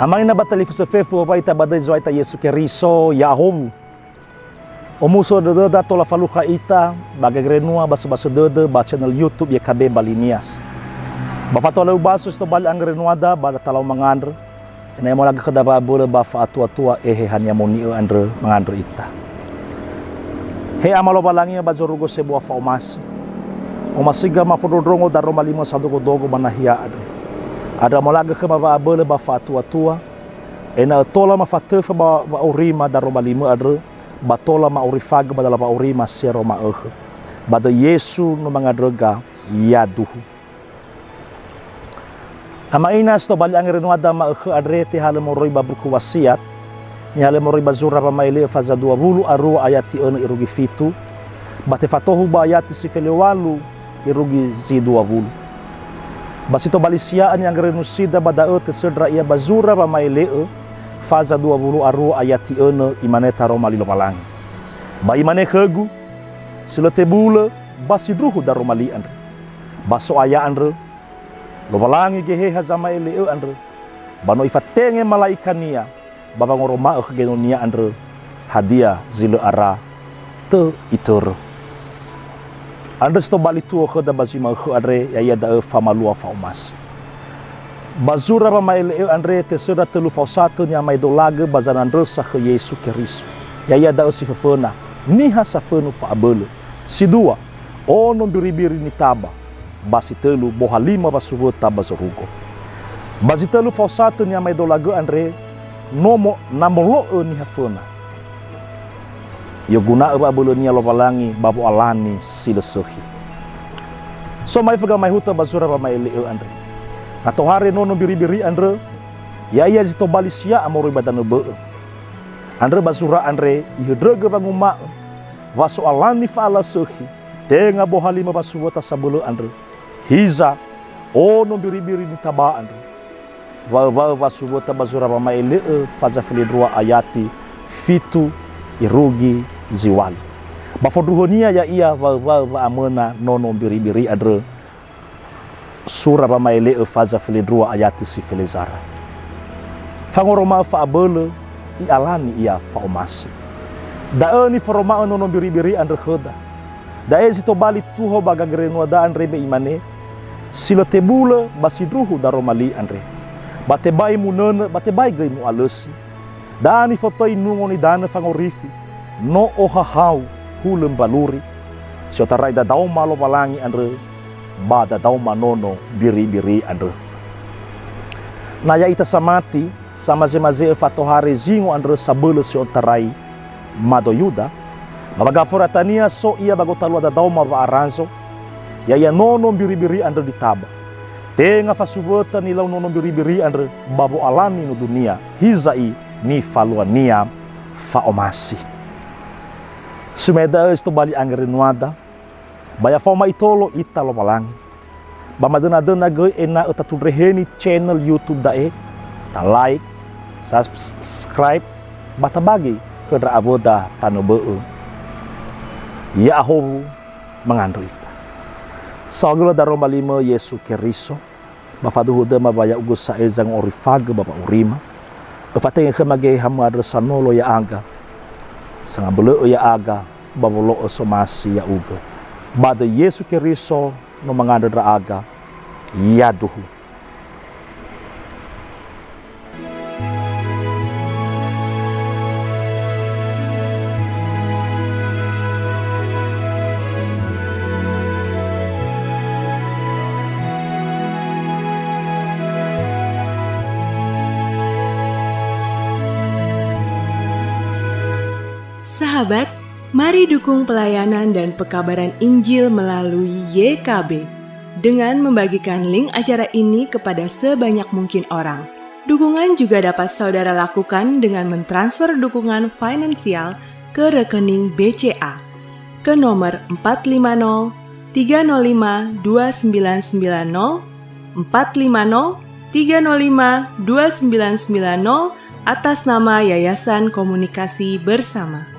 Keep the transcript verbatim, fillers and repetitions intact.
Ama ina ba talifusö fefu wa'ita ba döi Zo'aya ita Yesu Keriso, ya'ahowu. Omuso dödöda tola falukha ita ba gagrenua ba sobasö dödö ba channel YouTube Y K B Bali Nias. Ba fatua lö ubaso si tobali angrenuada ba datalau mangandrö, ena'ö molaga khöda wa'abölö ba fa'atuatua Eheha Ni'amoni'ö andrö mangandrö ita. He Ama Lowalangi ba zorugo sebua fa'omasi. Omasiga mafondrondrongo daroma limö sadogodogo ba nahia andre. Andrö molaga khöma wa'abölö ba fa'atuatua, ena'ö tola mafatöfö ba wa'aurima daroma limö andrö, ba tola ma'orifagö ba dala wa'aurima si aro ma'ökhö. Ba döi Yesu no mangandröga, yaduhu. Ama ina si tobali angrenuada ma'ökhö andre tehalö moroi ba buku Wasiat, nihalö moroi ba zura wama'ele'ö faza dua wulu a rua ayati önö irugi fitu, ba tefatohu ba ayati si felewalu irugi zi dua wulu. Ba si tobali sia'a ni'angrenusida ba da'ö tesöndra ia ba zura wama'ele'ö faza dua wulu a rua ayati önö, imane taroma li Lowalangi. Ba imane khögu, si lö tebulö ba sindruhu daroma li andrö. Ba So'aya andrö, Lowalangi Geheha zama'ele'ö andrö, ba no ifatenge mala'ika-Nia ba wangoroma'ö khö genonia andrö hadia zi lö ara tö itörö. Andrö si tobali tuo khöda ba zi ma'ökhö andre, ya'ia da'ö famalua fa'omasi. Ba zura wama'ele'ö andre tesöndra tölu faosatö ni'amaedolagö ba zanandrösa khö Yesu Keriso. Ya'ia da'ö si föföna, niha safönu fa'abölö. Si dua, ono mbiribiri nitaba, ba si tölu bohalima wasuwöta ba zorugo. Ba zi tölu faosatö ni'amaedolagö andre, no mo-, na molo'ö niha föna. I'oguna'ö wa'abölönia Lowalangi ba wo'alani si lö sökhi. So ma'ifu gamaehutö ba zura wama'ele'ö andre. Na tohare nono mbiribiri andrö, ya'ia zi tobali sia'a moroi ba danö bö'ö. Andrö ba zura andre ihöndrögö wanguma'ö wa so alani fa'ala sökhi, tenga bohalima wasuwöta sabölö andrö. Hiza, ono mbiribiri nitaba andrö. Waöwaö wasuwöta ba zura wama'ele'ö faza felendrua ayati fitu irugi zi walu. Ba fondruhönia ya'ia waöwaö wa'amöna nono mbiribiri andrö, sura wama'ele'ö faza felendrua ayati si felezara. Fangoroma'ö fa'abölö, i'alani ia fa'omasi. Da'ö niforoma'ö nono mbiribiri andrö khöda. Da'e zi tobali tuho ba gagrenuada andre me imane, si lö tebulö ba sindruhu daroma li andre. Ba tebai munönö, ba tebai göi mu'alösi. Da'a nifotöi nungo nidanö fangorifi, no ohahau hulö mbaluri, si otarai dadaoma Lowalangi andrö, ba dadaoma nono mbiribiri andrö. Na ya'ita samati, samazemaze'ö fatohare zingo andrö sabölö si otarai mado Yuda, ba ba gaforatania so ia ba gotalua dadaoma wa'arazo, ya'ia nono mbiribiri andrö nitaba. Tenga fasuwöta nilau nono mbiribiri andrö ba wo'alani nodunia, hiza'i nifaluania fa'omasi. Suma'e da'ö si tobali angrenuada, ba ya faoma itolo ita Lowalangi. Ba madönadöna göi ena'ö tatundreheni channel YouTube da'e, ta like, subscribe, ba tabagi khö ndra awöda tanö bö'ö. Ya'ahowu mangandrö ita. Saohagölö daroma limö Yesu Keriso, ba faduhu döma wa ya'ugö sa'ae zango'orifagö ba wa'aurima. Öfatenge khöma Geheha-Mö andrö sanolo ya'aga, sangabölö'ö ya'aga, ba wolo'ö somasi ya'ugö. Ba döi Yesu Keriso no mangandrö ndra'aga, yaduhu. Sahabat, mari dukung pelayanan dan pekabaran Injil melalui Y K B dengan membagikan link acara ini kepada sebanyak mungkin orang. Dukungan juga dapat saudara lakukan dengan mentransfer dukungan finansial ke rekening B C A ke nomor empat lima nol tiga nol lima dua sembilan sembilan nol, empat lima nol tiga nol lima dua sembilan sembilan nol, atas nama Yayasan Komunikasi Bersama.